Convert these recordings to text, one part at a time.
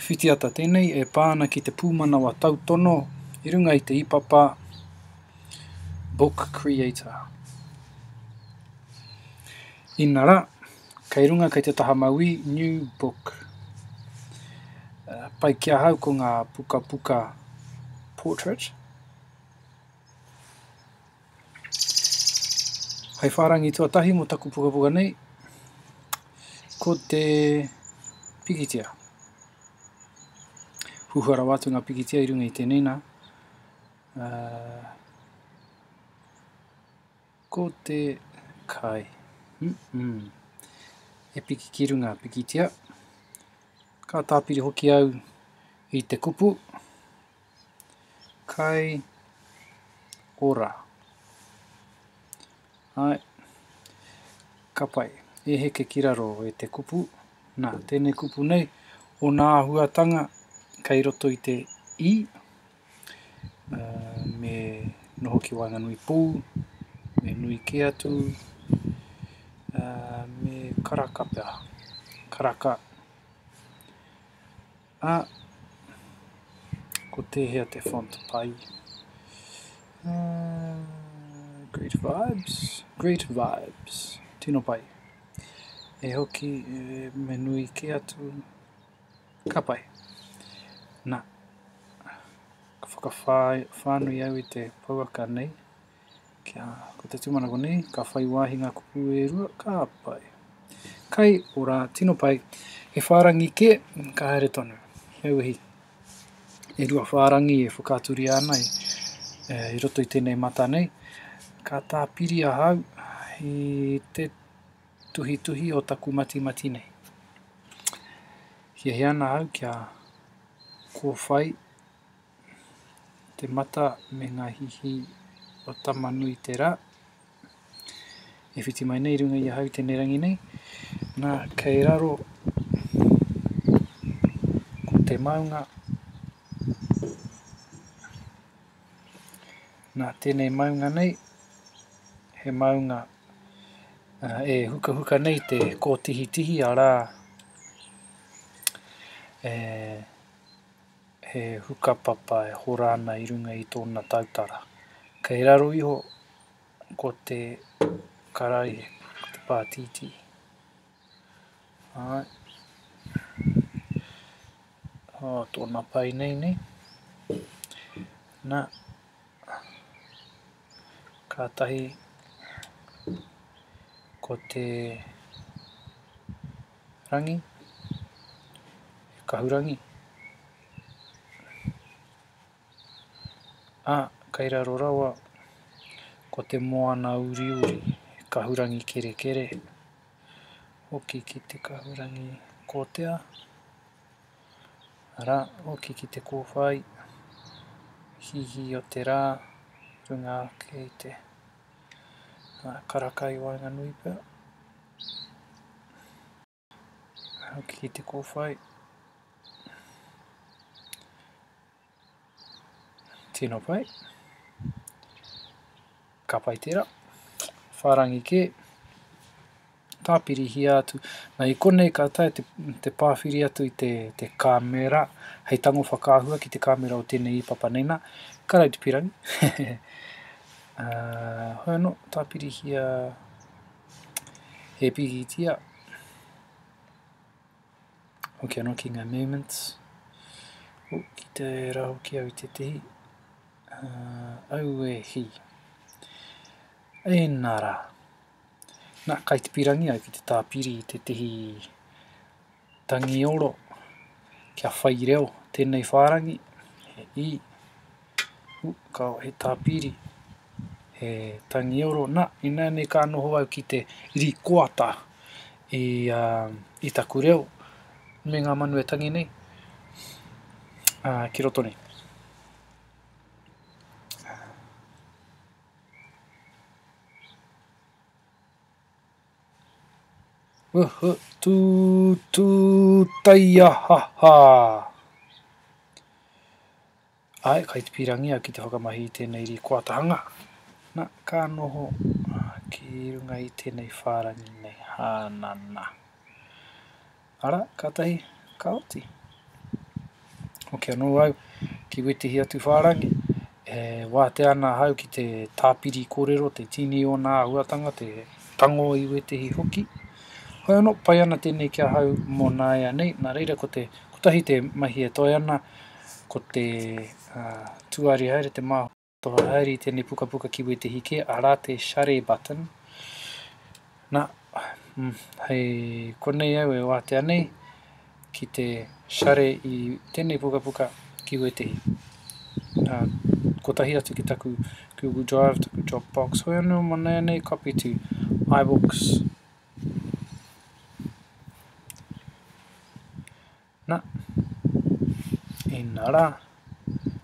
He whitiata tēnei e pā ana ki te pūmanawa tautono i runga i te ipapa Book Creator. Inarā, kei runga kei te taha mauī New Book. Pai ki ahau ko ngā pukapuka portrait. Hei whārangi tuatahi mō taku pukapuka nei, ko te pikitia. Huhua rawa atu ngā pikitia i runga i tēnei nā. Uh, ko te kai. Mm -mm. E piki ki runga pikitia. Ka tāpiri hoki au i te kupu. Kai ora. Āe, ka pai. E heke ki raro e te kupu. Nā, tēnei kupu nei, ōna āhuatanga kei roto i te i, me noho ki waenganui pū, me nui kē atu, me karaka pea. Karaka. Ā, ko tēhea te font pai? Great vibes, great vibes, tino pai. E hoki, me nui kē atu, ka pai. Nā, ka whakawhānui au i te pouaka nei. Kia, ko te tūmanako nei, ka whai wāhi ngā kupu e rua, ka pai. Kai ora, tino pai. He whārangi kē, ka haere tonu. He wehi. E rua whārangi e whakaaturia ana i, e, i roto i tēnei mata nei. Ka tāpiri ahau i te tuhituhi o taku matimati nei. Hiahia ana au kia kōwhai te mata me ngā hihi o Tama-nui-te-rā e whiti mai nei i runga i ahau i tēnei rangi nei. Nā, kei raro ko te maunga. Nā, tēnei maunga nei, he maunga e hukahuka nei te kōtihitihi, arā, e he hukapapa e hora ana i runga i tōna tautara. Kei raro iho ko te karaihe, ko te pātītī. Āe. Oh, tōna pai nei nei. Nā, kātahi ko te rangi, he kahurangi. Ā, kei raro rawa ko te moana uriuri, he kahurangi kerekere, hoki ki te kahurangi kōtea, arā, hoki ki te kōwhai, hihi o te rā, runga ake i te karaka i waenganui pea. Hoki ki te kōwhai. Tino pai. Ka pai tērā. Whārangi kē. Tāpirihia atu. Nā, i konei ka taea te, te pāwhiri atu i te, te kāmera hei tango whakaahua ki te kāmera o tēnei īpapa nei nā. Ka rau te pirangi. uh, hoi anō, tāpirihia He pikitia. Hoki anō ki ngā moments. Oh, ki te rā hoki au i tētehi. Uh, aue hi. Ēnā rā. Nā, kai te pirangi au ki te tāpiri i tētehi tangioro kia whai reo tēnei whārangi. He i. Uh, ka he tāpiri. He tangioro. Nā, ināianei ka noho au ki te rikoata i, uh, i taku reo me ngā manu e tangi nei uh, ki roto nei. Uhu, tū, tū, taiahaha! Āe, kai te pīrangi au ki te whakamahi i tēnei rīkoatahanga. Na, ka noho ki runga i tēnei whārangi nei. Hānana. Ara, kātahi, ka oti. Hoki anō au ki wētehi atu whārangi, e wātea ana ahau ki te tāpiri kōrero, te tīni ōna āhuatanga, te tango i wētehi hoki. Hoi anō, pai ana tēnei ki ahau mō nāianei, nā reira ko te kotahi te mahi e toe ana, ko te uh, tuari haere, te mātoha haere i tēnei pukapuka ki wētehi kē, arā te share button. Nā, mm, hei konei au e wātea nei ki te share i tēnei pukapuka ki wētehi. Nā, kotahi atu ki taku Google Drive, taku Dropbox, hoi anō mō nāianei, copy to iBooks. Na, ina rā,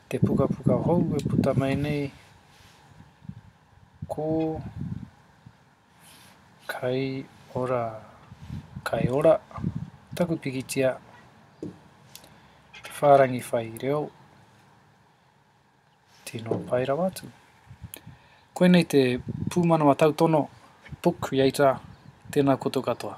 te pukapuka hou e puta mai nei, ko Kai Ora. Kai Ora, taku pikitia, te whārangi whai reo, tino pai rawa atu. Koinei te pūmanawa tautono, Book Creator, tēnā koutou katoa.